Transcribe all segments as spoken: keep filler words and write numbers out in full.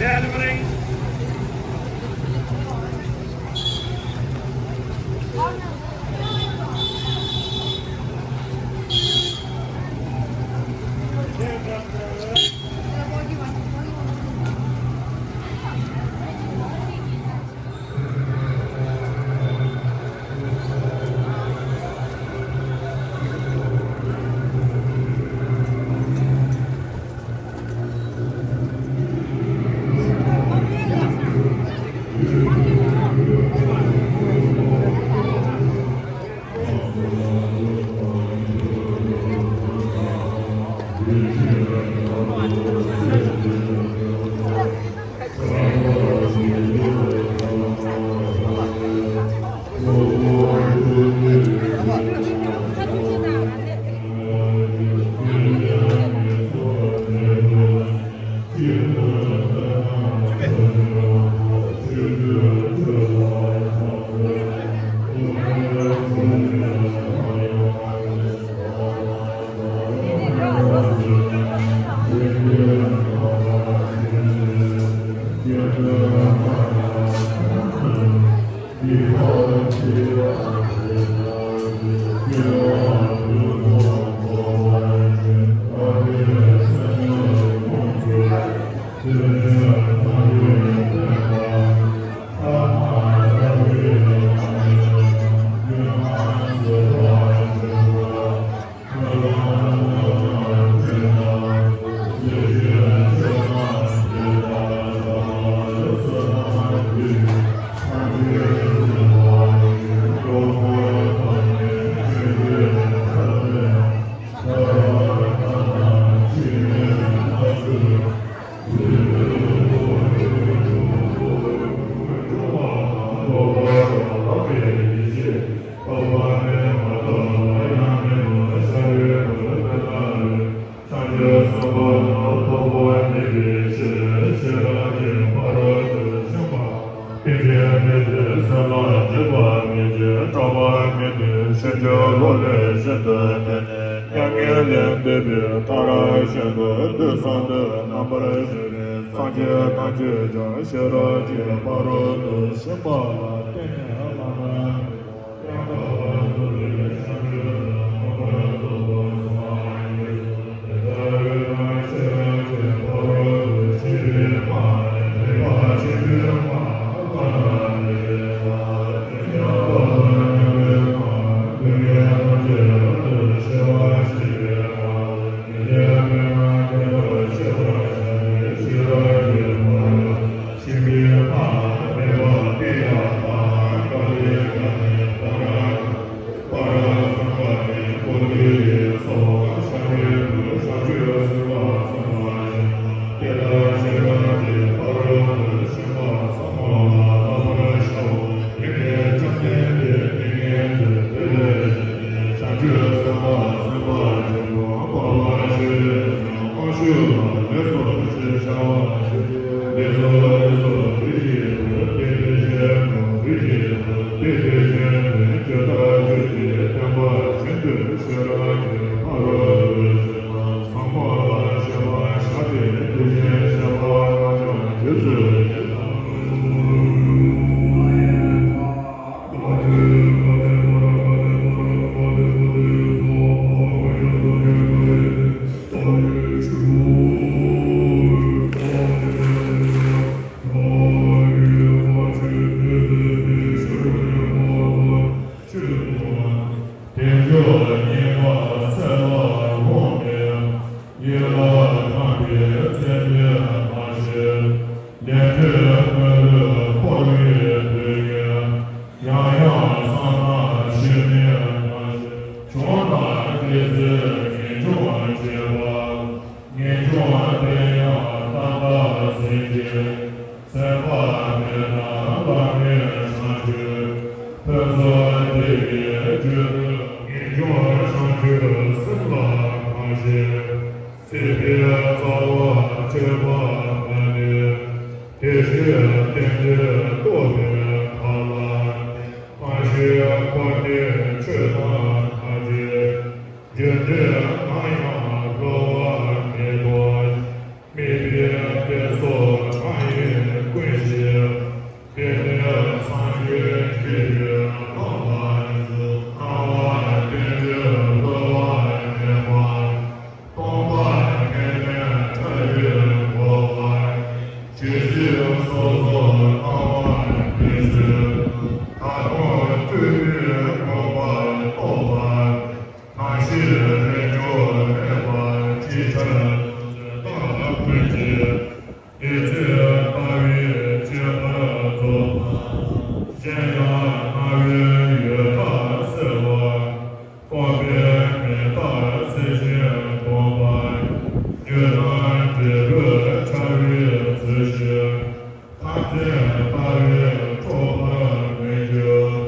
Delivering. སངས་རྒྱས་ཐམས་ཅད་ཀྱང་ཤེས་རབ་ཀྱི་ཕ་རོལ་ཏུ་ཕྱིན་པ་ལ་བརྟེན་ནས་བླ་ན་མེད་པའི་ཡང་དག་པར་རྫོགས་པའི་བྱང་ཆུབ་ཏུ་འགོད་པར་རྫོགས་པར་གསུངས་པ་ཡིན། དེ་ལྟར་འོད་དང་ཤེས་རབ་ཀྱི་ཕ་རོལ་ཏུ་ཕྱིན་པའི་སྔགས་ནི་ཐེག་པ་ཆེན་པོའི་སྔགས་ཀ་ན་ལས་ལ། དེ་ཡང་བར་དུ་མྱ་ངན་ལས་འདས་པ་ཐམས་ཅད་རབ་ཏུ་ཕྱེ་བར་བྱེད་པའི་སྔགས་ནི། དེ་ལས་མི་རྣམས་བདེ་བར་གཤེགས་པར་བྱ་བའི་ཤེས་རབ་ཀྱི་ཕ་རོལ་ཏུ་ཕྱིན་པའི་སྔགས་ནི་མེ་ཏོག་ཏདྱ་ཐཱ། ཀ་ལི་ཀ་ནི་པཱ་ར་པཱ་ར་སཾ་བ་ནི་བོ་དྷི་ཡི་སོགས་ཤཱཀྱའི་བུ་བྱང་ཆུབ་སེམས་དཔའ་ཚང་བ་ཡིན། དེ་ལྟར་ཤེས་རབ་ཀྱི་ཕ་རོལ་ཏུ་ཕྱིན་པ་ཚང་མ་ལ་བསླབ་པར་བྱའོ། དེ་ནས་བཅོམ་ལྡན་འདས་ཏིང་ངེ་འཛིན་དེ་ལས་བཞེངས་ནས་བྱང་ཆུབ་སེམས་དཔའ་སེམས་དཔའ་ཆེན་པོ་འཕགས་པ་སྤྱན་རས་གཟིགས་དབང་ཕྱུག་ལ་ལེགས་སོ་ཞེས་བྱ་བ་བྱིན་ཏེ། ལེགས་སོ་ལེགས་སོ། དེ་བཞིན་དུ་དེ་དེ་བཞིན་དུ་དེ་བཞིན་དུ་དེ་དེ་བཞིན་དུ་ཇི་ལྟར་ཆོས་ཀྱི་བསྟན་པ་བཞིན་དུ་ཤེས་རབ་ཀྱི་ཕ་རོལ་ཏུ་ཕྱིན་པ་ཚང་མ་ལ་བཤད་པར་བྱ་སྟེ། དེ་བཞིན་གཤེགས་པ་རྣམས་ཀྱང་རྗེས་སུ་བདག་དལ་འབྱོར་རྙེད་པ་ཚེ་ལ་འོང་ནས། ཡིད་ལ་དགའ་བའི་ཚེ་འདི་མ་ཤེས། ལས་འབྲས་དངོས་ལུས་འཁོར་བའི་དུས་ཡུན། ཡང་ཡང་བསམ་ན་ཤི་ནི་མ་ཤེས། བྱུང་ན་དེ་ཚེ་ངེས་འབྱུང་བྱེད་པ། ངེས་འབྱུང་དེ་ཡང་རྟག་པར་ཟིན་ཅིང་། སེམས་པ་དེ་ན་བླ་མེད་བྱང་ཆུབ་ཕུན་ཚོགས་དེ་ཡི་རྒྱུ་དུ། ངེས་འབྱུང་བྱང་ཆུབ་སེམས་ལ་གང་ཞིག་སྲིད་པའི་རྩ་བ་གཅོད་པ་མ་ནུས། དེ་ཕྱིར་རྟེན་འབྲེལ་རྟོགས་པའི་མཐའ་ལ། མ་ཤེས་པ་ནི་ཆོས་རྣམས་ཐམས་ཅད། རྒྱུ་འབྲས་ནམ་ཡང་གློ་བུར་མེད་དོ། དམིགས་པའི་གཏད་སོ་གང་ཡིན་ ཚོད་ལྟ་བུའི་སྤྱོད་པ་རྫོགས་པ། གཞན་ཡང་རྣ་བའི་ཡུལ་ཐག་བསྲེ་བ། སྐོམ་པས་མེ་སྟག་འཚིག་ཅིང་གདུང་བ། རྒྱུ་དང་འབྲས་བུ་ཆགས་པའི་ཚུལ་བཞིན། ཐམས་ཅད་ལྟ་བས་འཕྲོག་པར་མི་འགྱུར།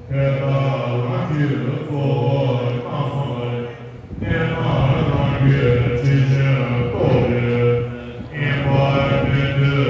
དེ་དག་ལམ་གྱི་གཙོ་བོར་སྣང་སོང་བས། གནས་དང་རང་རྒྱུད་ཇི་བཞིན་རྟོགས་པས། དབེན་པར་གནས་དུས་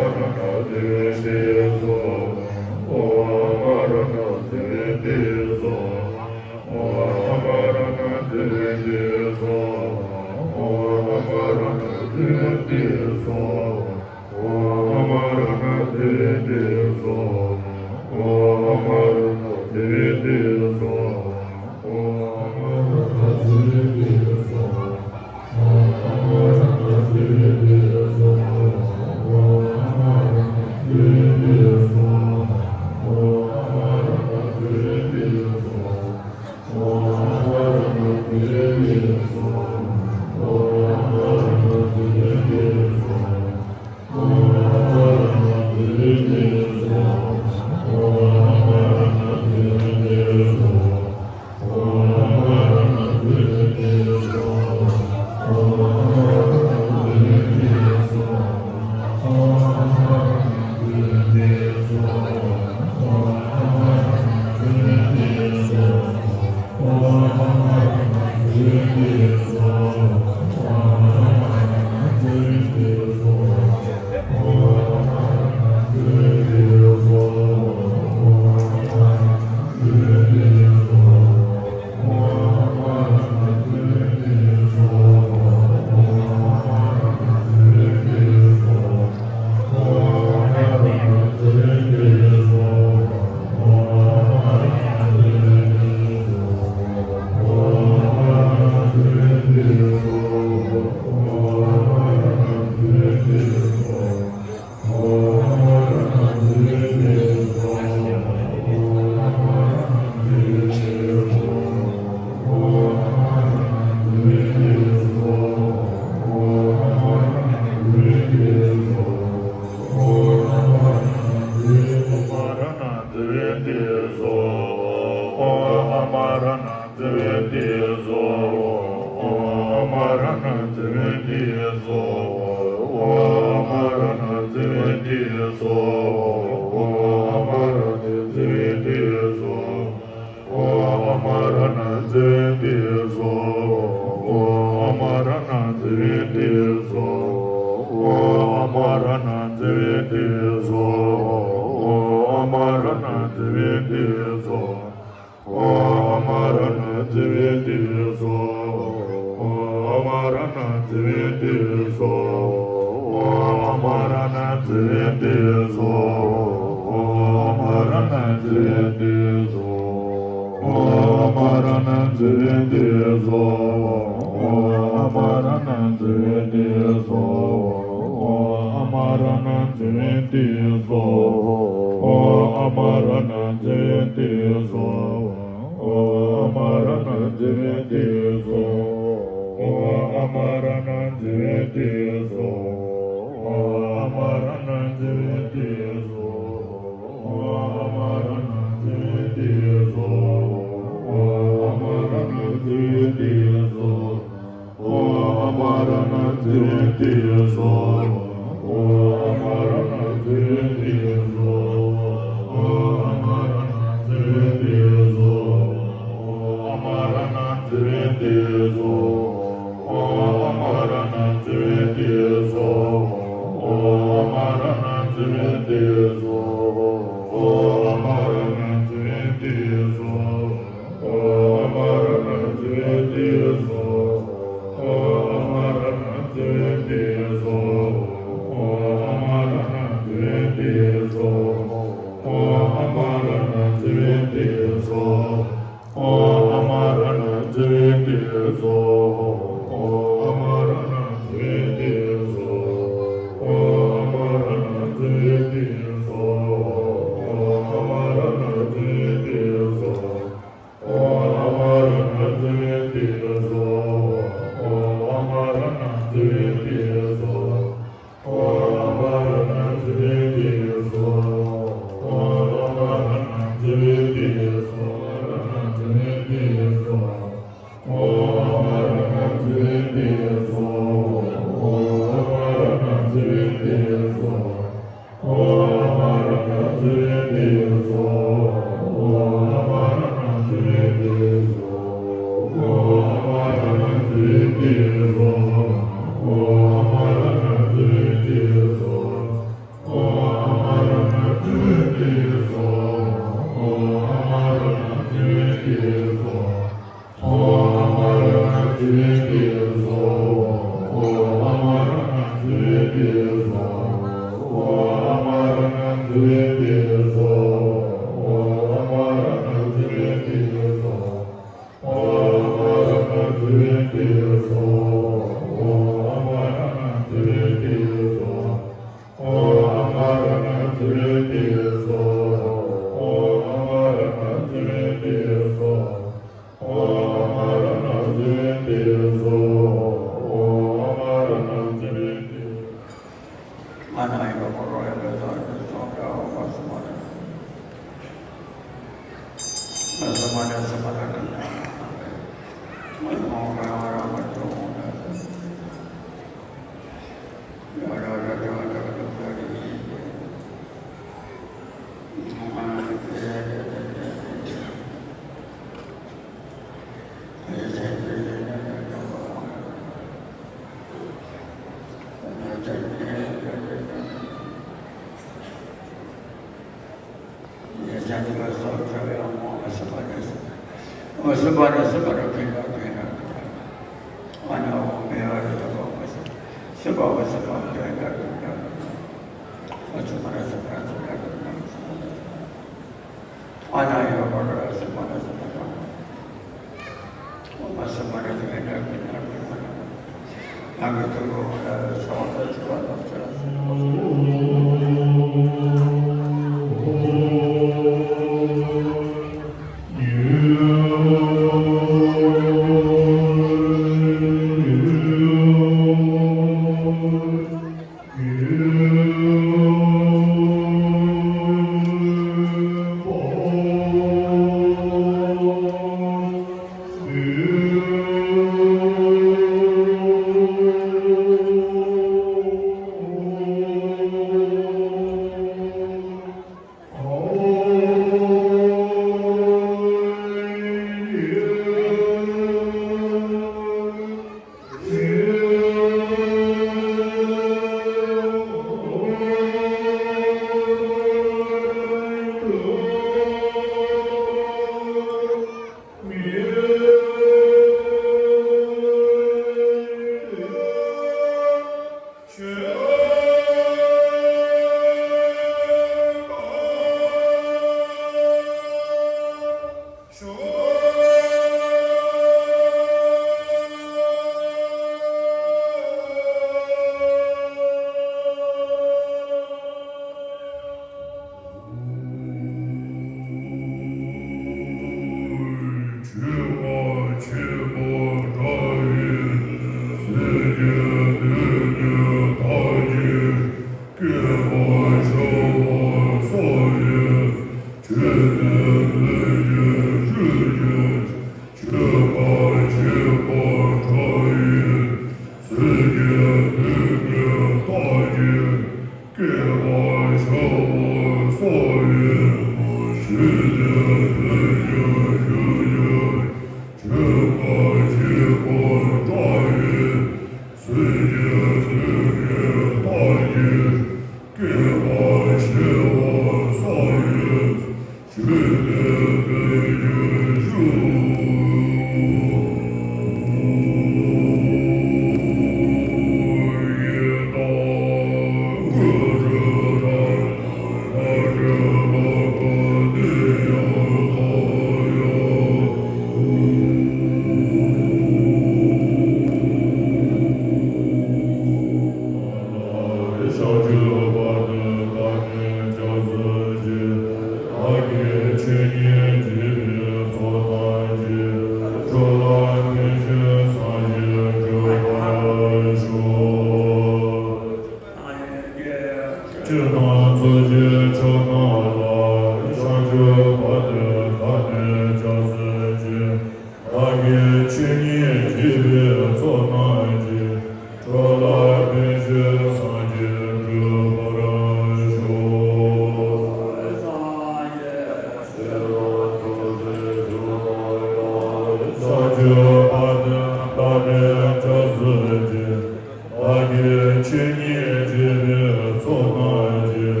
བདག་གིས་ཆོས་ཉིད་དྲིལ་བུའི་ཚོགས་རྣམས་ཀྱིས།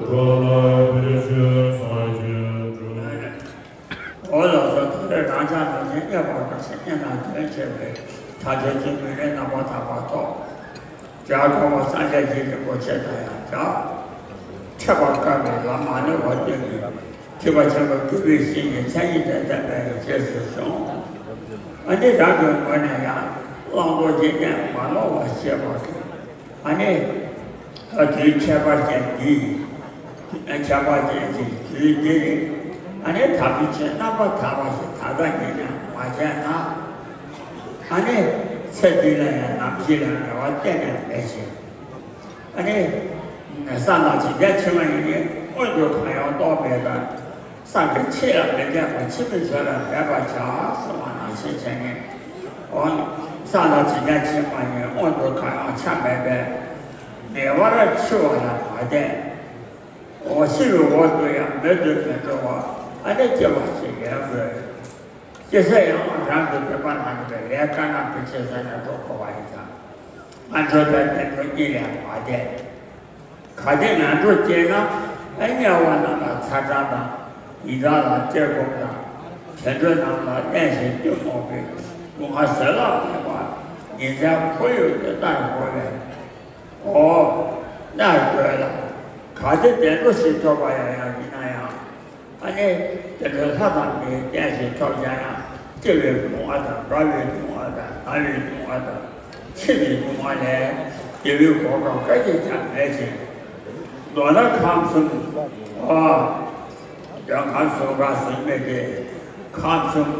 འགྲོ་ལ་ཕན་ཕྱིར་སངས་རྒྱས་འགྲུབ། འོ་ལགས་སོ། ད་རེས་རང་ཅག་རྣམས་ཀྱིས་རྙེད་པར་དཀའ་ཞིང་སྙན་ལ་དོན་ཆེ་བའི་དག་བྱེད་ཀྱི་སྨིན་གྲོལ་རྣམ་པར་དག་པ་ཐོབ། བྱ་དཀའ་བ་སངས་རྒྱས་ཀྱི་རིན་པོ་ཆེ་དང་ཡང་བྱ། འཕྲད་པར་དཀའ་བའི་ལམ་མ་ནོར་བ་སྟོན་པའི་ཐེག་པ་ཆེན་པོ་དགེ་བའི་བཤེས་གཉེན་མཚན་ཉིད་དང་ལྡན་པའི་རྗེས་སུ་བཟུང་། ཨ་ནི་རང་གི་ངོས་ནས་ཡང་བླང་དོར་འཇིག་རྟེན་མ་ལོག་པར་ཤེས་པར་གྱིས། ཨ་ནི་དུས་ཁྱད་པར་ཅན་འདི་ཡིན། ཁྱད་པར་ཅན་གྱི་དུས་འདིར། ཨ་ནི་དམ་པའི་ཆོས་རྣམ་པར་དག་པ་ཞིག་ད་ལྟ་ཉིད་ནས་མ་བྱས་ན། ཨ་ནི་ཚེ་འདི་ལ་ཡང་ནམ་ཞིག་ལ་རེ་བ་གཏན་ནས་མེད་ཅིང་། ཨ་ནི་སངས་དང་འཇིག་རྟེན་ཕྱི་མ་ཡི་ནི་མངོན་དུ་གང་ཡང་རྟོགས་མེད་པར། སངས་རྒྱས་ཕྱི་ལ་མི་འཐད་པ་ཕྱི་མའི་ཆོས་ལ་འབད་པར་བྱ་གསུངས་པ་ནང་བཞིན་བྱས་ནས། འོ་ན་སངས་དང་འཇིག་རྟེན་ཕྱི་མ་ཡི་མངོན་དུ་གང་ཡང་ཆ་མེད་པས། མེད་པར་འཆི་བ་ལ་མ་བལྟས། འོ་ཤི་བའི་འོག་ཏུ་ཡང་མེད་དུ་མི་འགྲོ་བ་ཨ་ནི་སྐྱེ་བ་ཞིག་ཡོང་དགོས། སྐྱེ་ཚེ་ཡང་རང་གི་འདོད་པ་ནང་གི་ལས་དཀར་ནག་ཕལ་ཆེར་ཟ་ནས་འགྲོ་དགོས་པ་ཡིན་ཙང་། ང་འགྲོ་དང་བདེ་འགྲོ་གཉིས་ལས་མ་འདས། གལ་ཏེ་ང་འགྲོ་སྐྱེས་ན་ཨ་དམྱལ་བ་རྣམས་ལ་ཚ་གྲང་དང་ཡི་དྭགས་ལ་བཀྲེས་སྐོམ་དང་བྱད་འགྲོལ་རྣམས་ལ་གནས་ཤིང་བསྟུན་མོ་བའི་སྡུག་བསྔལ་བཟོད་གླགས་མེད་པ་ཉིན་མཚན་ཁོར་ཡུག་ཏུ་བསྟར་དགོས་པས། འོ་ན་དགོས་ལ། གལ་ཏེ་བདེ་འགྲོ་ཞིག་ཐོབ་པ་ཡང་ཡང་ཡིན་ན་ཡང་། ཨ་ནི་དེ་འདྲའི་ལྷ་དང་མིའི་རྟེན་ཞིག་ཐོབ་ཀྱང་ཡང་སྐྱེ་བའི་སྡུག་བསྔལ་དང་རྒ་བའི་སྡུག་བསྔལ་དང་ན་བའི་སྡུག་བསྔལ་དང་འཆི་བའི་སྡུག་བསྔལ་ལས་བདེ་བའི་གོ་སྐབས་སྐད་ཅིག་ཀྱང་མེད་ཅིང་། མདོར་ན་ཁམས་གསུམ། འོ། འདོད་ཁམས་གསུམ་ཁམས་གསུམ་མེད་དེ། ཁམས་གསུམ།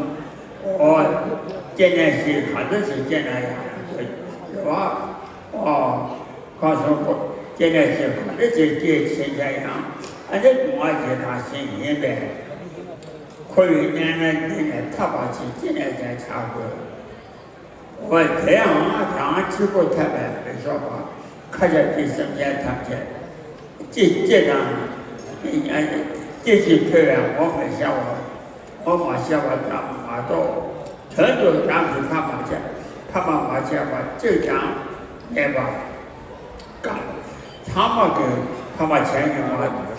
འོ། སྐྱེ་གནས་ཤིག་ག་འདྲ་ཞིག་སྐྱེ་ན་ཡང་རེད་བ། འོ། ཁམས་གསུམ་ཁོ་སྐྱེ་གནས་ཤིག་ག་འདྲ་ཞིག་སྐྱེ་ཕྱིན་ཀྱང་ཡང་ཨ་ནི་སྡུག་བསྔལ་གྱི་རང་བཞིན་ཡིན་པས། འཁོར་བའི་གནས་ངན་འདི་ནས་ཐར་པ་ཞིག་ཅི་ནས་ཀྱང་བྱ་དགོས། འོ་དེ་ཡང་རང་གཅིག་པོ་ཐར་པས་མི་ཆོག་པ། མཁའ་ཁྱབ་ཀྱི་སེམས་ཅན་ཐམས་ཅད་ཅི་སྐྱེ་དང་། སྐྱེ་འཆི་འཕོ་བའི་ངོ་མི་ཤེས་པ། ངོ་མ་ཤེས་པ་ཙམ་མ་གཏོགས་དོན་དུ་རང་གི་ཕ་མ་བྱས་ཕ་མ་མ་བྱས་པ་གཅིག་ཀྱང་མེད་པ། ཀ་ཚང་མ་གི་ཕ་མ་བྱས་མྱོང་བ་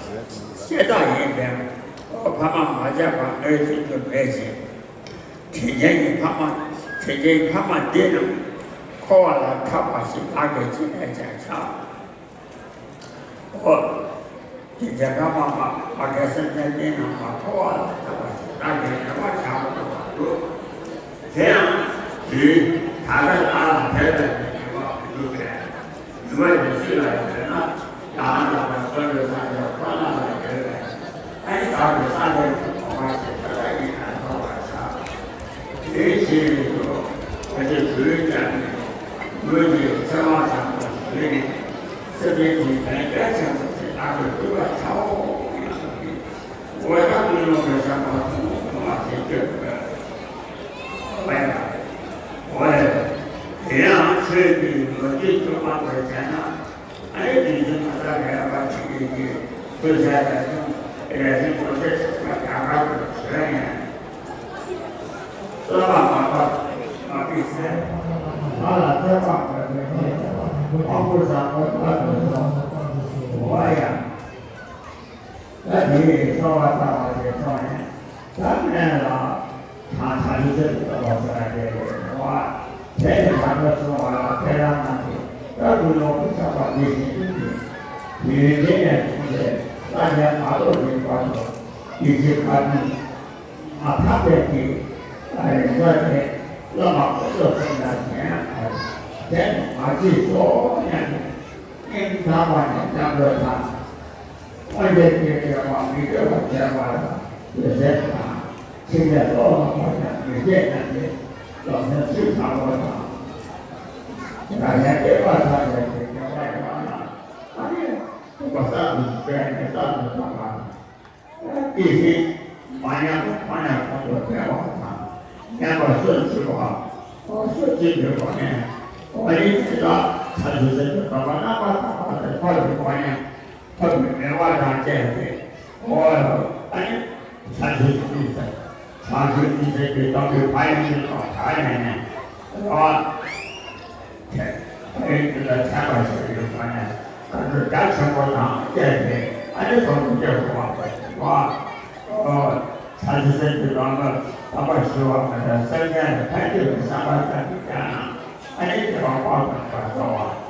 ཤེས་རྟགས་ཡིན་པས། འོ་ཕ་མ་མ་བྱས་པ་ངས་ཤེས་རྒྱུ་མེད་ཅིང་། དྲིན་ཅན་གྱི་ཕ་མ། དྲིན་ཅན་གྱི་ཕ་མ་འདི་རྣམས་འཁོར་བ་ལས་ཐར་པ་ཞིག་བདག་གིས་ཅི་ནས་ཀྱང་བྱ། འོ། དྲིན་ཅན་ཕ་མ་མ་མ་གའི་སེམས་ཅན་འདི་རྣམས་ལ་འཁོར་བ་ལས་ཐར་པ་ཞིག་བདག་གིས་རེ་བ་བྱ་དགོས་པར་འདུག་དེ་ཡང་དུས་ད་ལྟ་བདག་ལ་ཕན་པའི་རེ་བ་མི་འདུག་པས། ཉུང་བ་ཞིག་སུ་ལ་ཡོད་ན་ཡང་ལགས་པར་བརྩོན་འགྲུས་བསམ་པའི་ཁོ་ན་ལ་ཡོད་པས། ཨ་ནི་བདག་གིས་བསམ་པའི་གོ་འཕང་ཞིག་ད་ལྟ་ཡིན་ན་ཐོབ་པར་བྱ། དེའི་ཕྱིར་དུ་ཕལ་ཆེར་གུས་ཀྱང་ངོས་ཀྱི་ཚེ་དབང་བཟང་པོ་ཞིག་ནི་སེམས་ཅན་གྱི་དོན་གལ་ཆེན་པོ་ཞིག་བདག་གིས་བསྒྲུབ་པར་བྱའོ་སྙམ་པའི་འོ་ད་ཀུན་སློང་གི་བསམ་པ་ཐུན་མོང་མ་ཞིག་བསྐྱེད་དགོས། འོ་ཡ། འོ་ཡ། དེ་ཡང་ཆོས་ཀྱི་ལོ་རྒྱུས་དཀྱུས་མ་དེ་བྱས་ན། ཨ་ནི་དུས་རྒྱུན་ང་ཚོ་རེ་བ་ཅིག་གིས་ཀྱི་ཐོས་བྱ་ལས་གསུམ་རེ་ཞིག་གོ་ཆ་ཆེ་བ་རྒྱ་གར་དུ་བྱོན་ནས། བསླབ་པ་མ་བབས་མ་ཕིགས་སེ། ང་ལ་ཐོས་པ་དགོས་པའི་ཕྱིར་དབང་བསྐུར་བཟང་པོ་ལྟར་དུ་སོང་། འོ་ཡ། ད་དེ་ཡི་གསོལ་བ་བཏབ་པ་ཞིག་ཐོག་ནས་ད་སྨན་ལ་གྲངས་ཐག་ཆོད་ཆོད་དུ་བབས་པ་ཟེར་བ་དེ་རེད་བ། དེ་ནི་ད་ལྟ་གསུངས་པ་ལ་ཐེག་དམན་གྱི་ད་ཀུན་སློང་དུ་ཆགས་པ་དེ་བཞིན་དུ་དུས་ཡུན་འདི་ནས་བཟུང་སྟེ་བླ་ཆེན་མ་གཏོགས་ཀྱི་བར་དུ་ཡིད་ཆེས་ཁ་ཏོན་མ་ཐག་པའི་གི་རིམ་པ་དེ་བླ་མ་དཀོན་མཆོག་གསུམ་དང་གཞན་ཡང་དེ་མ་བརྗེད་སོ་སྙམ་ནས་སྙིང་ཐག་པ་ནས་སྐྱབས་འགྲོ་དང་། སྔོན་ཆད་ཀྱི་འབྲེལ་བ་མི་འབྲལ་བར་བྱས་པ་དང་། དེ་ཟེར་དང་། ཕྱི་ནས་བློ་ལ་བབ་ཀྱང་མི་བརྗེད་ན་དེ་བློ་སེམས་ཚུལ་དྲག་པོ་དང་། ཡ་ཡ་སྐྱེས་པ་ཐམས་ཅད་ཀྱི་སྐྱེ་བ་ཡོང་ན་ཨ་ནི་ཐུབ་པ་གསར་དུ་སྤེལ་ནས་གསར་དུ་བཏང་བ། སྐྱེ་ཤི་མ་ཉམས་པ་མ་ཉམས་གོང་དུ་འཕེལ་བ་དང་། ཉམས་པ་སོར་ཆུད་པ། སོར་ཆུད་པའི་སྒོ་ནས་འོ་ཡིན་ཚེ་ལ་ཐ་ཆུ་ཟེར་གྱི་བསྡོམས་པ་རྣམ་པར་དག་པ་དེ་ཐོབ་པའི་སྒོ་ནས། ཐོབ་པའི་མོས་པ་དང་བཅས་ཏེ། འོ་ཨ་ནི་བྱང་ཆུབ་ཀྱི་སེམས། བྱང་ཆུབ་ཀྱི་སེམས་ཀྱི་སྟོང་ཐུན་ཕ་ཡིན་ཏེ་ཐོག་ཐག་ཉེ་ནས་རེ་བ་བྱས། ཕན་ཡོན་དེ་ལ་ཕན་པ་ཞིག་ཡོད་པ་ནས་ཁ་ཚུར་རྒྱ་ཆེན་པོ་དང་བཅས་ཏེ་ཨ་ནི་སོགས་སུ་སྐྱེ་དགོས་པ་ཞིག་ལ། ཨོ། ཕྱག་རྒྱ་ཆེན་པོའི་ལམ་ལ་དམ་པ་ཞི་བ་མེད་པའི་སེམས་ཅན་ལ་ཕན་བདེ་བའི་བསམ་པ་ཙམ་གྱིས་ཀྱང་ཨ་ནི་སྐྱེ་བ་དཔག་ཏུ་མེད་པ་སྩོལ་བ།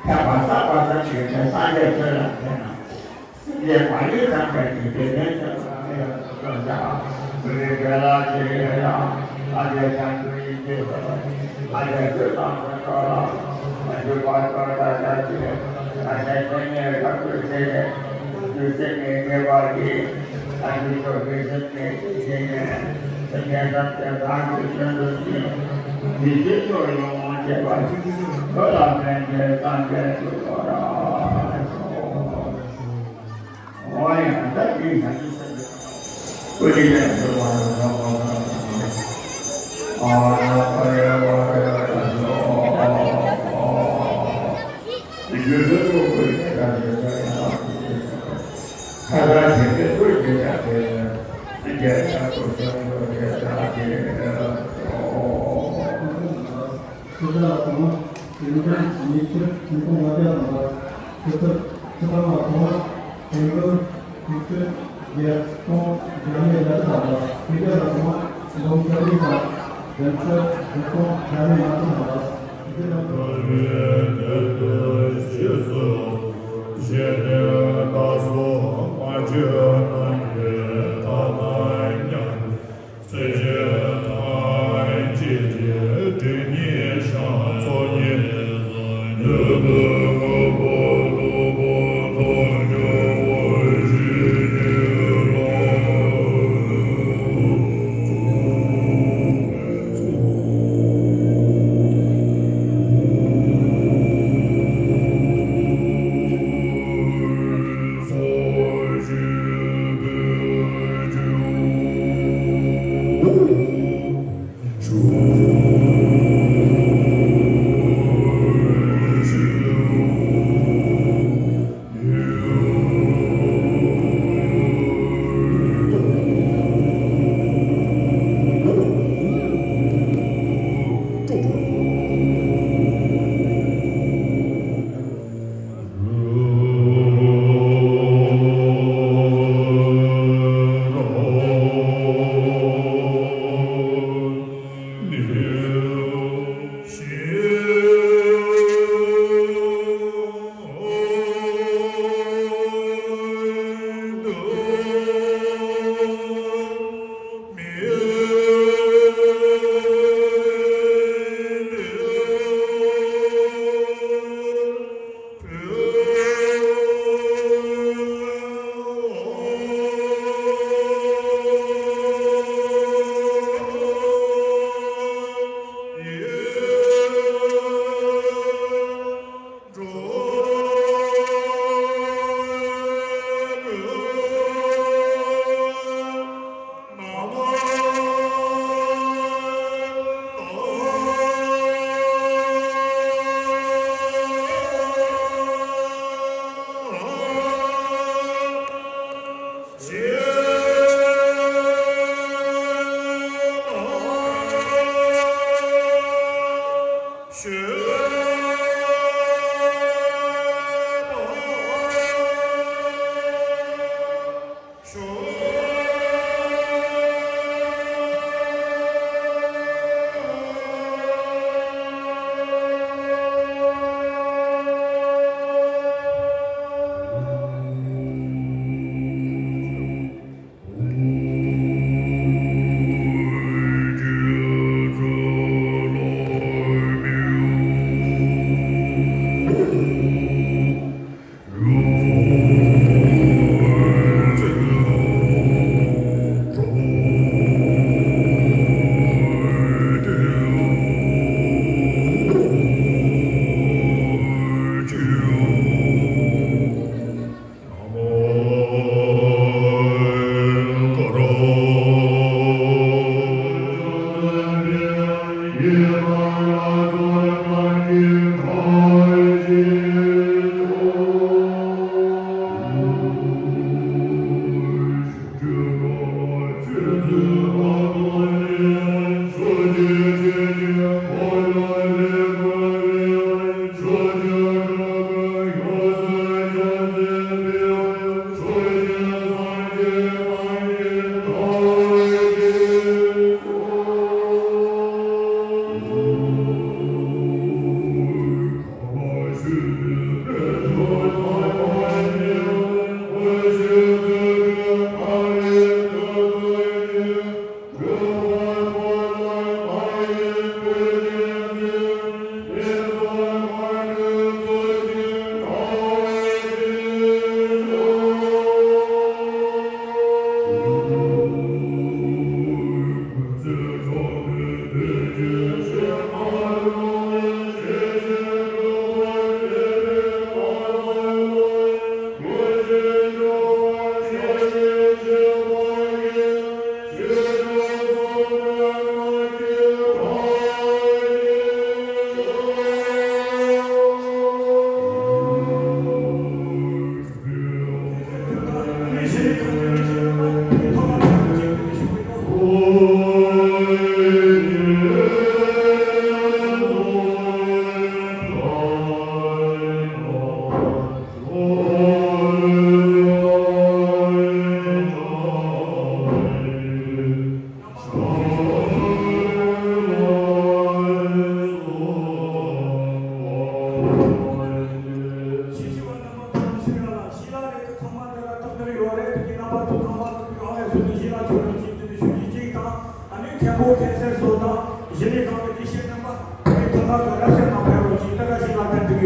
ཕན་པ་བསགས་པ་ཙམ་གྱིས་ཀྱང་སངས་རྒྱས་ཆོས་ལ་ཕན་ན། སེམས་ཅན་མ་ལུས་ཚང་བའི་དགེ་ལྡན་ཆོས་ལ་ཕན་ཡོན་དུ་སྩོལ་བྱ། བུ་ལུས་བྲལ་ལ་ཇི་ཡོད་ཡང་། ཨ་ཙི་བྱང་ཆུབ་ཡིན་གྱི་ཟེར་བ་ནི། ཨ་ཙི་ཆོས་དང་མཐུན་ཐོག་ལ། ཨ་ཙི་བར་དོར་དག་བྱ་ཞིང་། ཨ་ཙི་ཆོས་ཉིད་རབ་ཏུ་ཤེས་ནས། ཨ་ཙི་སེམས་ཉིད་ངེས་པར་གྱིས། ཨ་ཙི་ཆོས་ཀྱི་སེམས་ཉིད་ཤེས་ནས། སེམས་ཅན་ཐམས་ཅད་བདག་གིས་དོན་དུ་གཟིགས། ཡེ་ཤེས་སོགས་ཡོངས་བསྔོ་བྱས་པ། བོད་ལ་ཕན་ཕྱིར་སངས་རྒྱས་སུ་གསོལ་ལོ། འོ་ཡང་ད་འདི་ཡང་ཀུ་ལི་ཡང་འགྲོ་བ་ལ་འགྲོ་བ་ལ་འགྲོ་བ་ལ། ཨ་ཡ་པ་ཡ་བ་ར་ཡ་ད་འགྲོ། ཡུལ་དུ་ཀུ་ལི་ཡ་ད་འགྲོ་ཡ་ད་ཀུ་ལི་ཡ། ཁ་ཁ་ཞིག་གི་ཀུ་ལི་ཡ་དེ་ཡ་ད་ཀུ་ལི་ཡ་ད་དེ་ཡ་འགྲོ། སུ་ཇཱ་ལ་སོང་ན། ཡུན་ཐུང་ཉི་ཤུ་ཉིས་སྟོང་ལྔ་བརྒྱ་ཐམ་པ། ཆུ་ཚོད་ཆུ་ཚང་ལ་སོང་ན། ཡུན་ཐུང་ཉི་ཤུ་བརྒྱད་སྟོང་བརྒྱ་མེད་བརྒྱད་ཅུ་ཐམ་པ། ཕྱི་རྒྱལ་ལ་སོང་ན། འབུམ་སྐྱབས་རིགས་དང་། བདུན་ཚོད་བདུན་སྟོང་བརྒྱ་མེད་ལྔ་བཅུ་ཐམ་པ། འདི་ལ།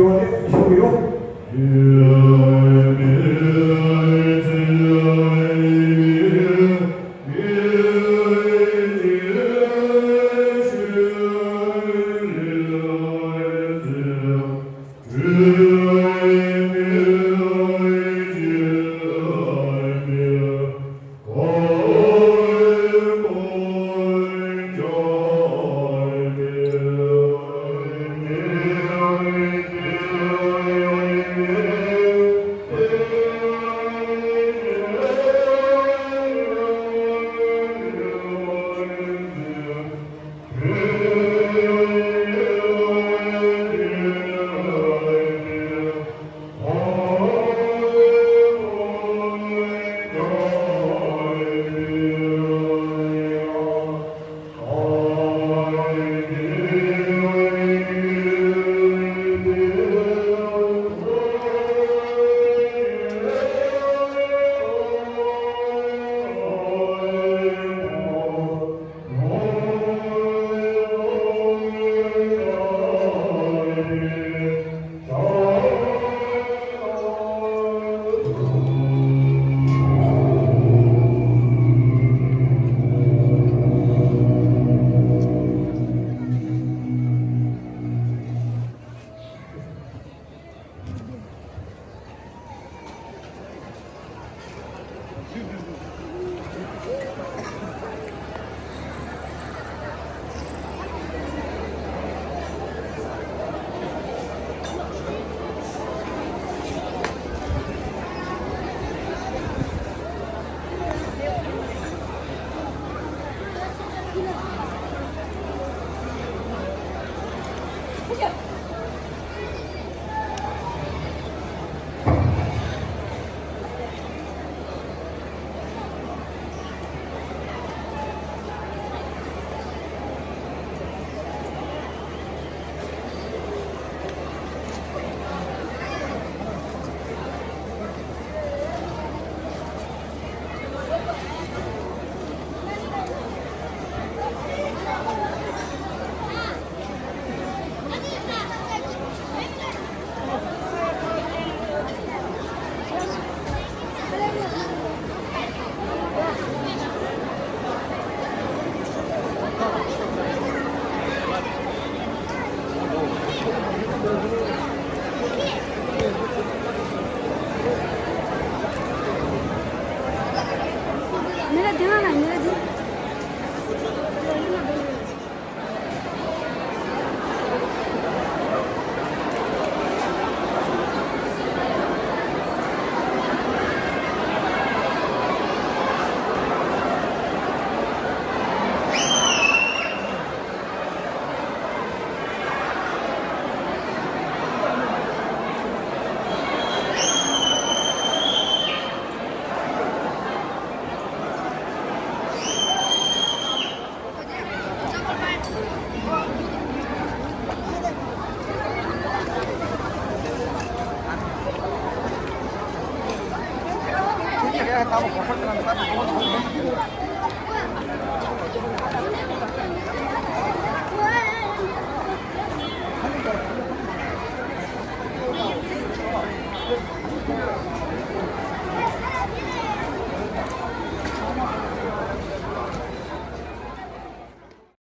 ཡོང་ནས་ཞུ་གི་ཡོད།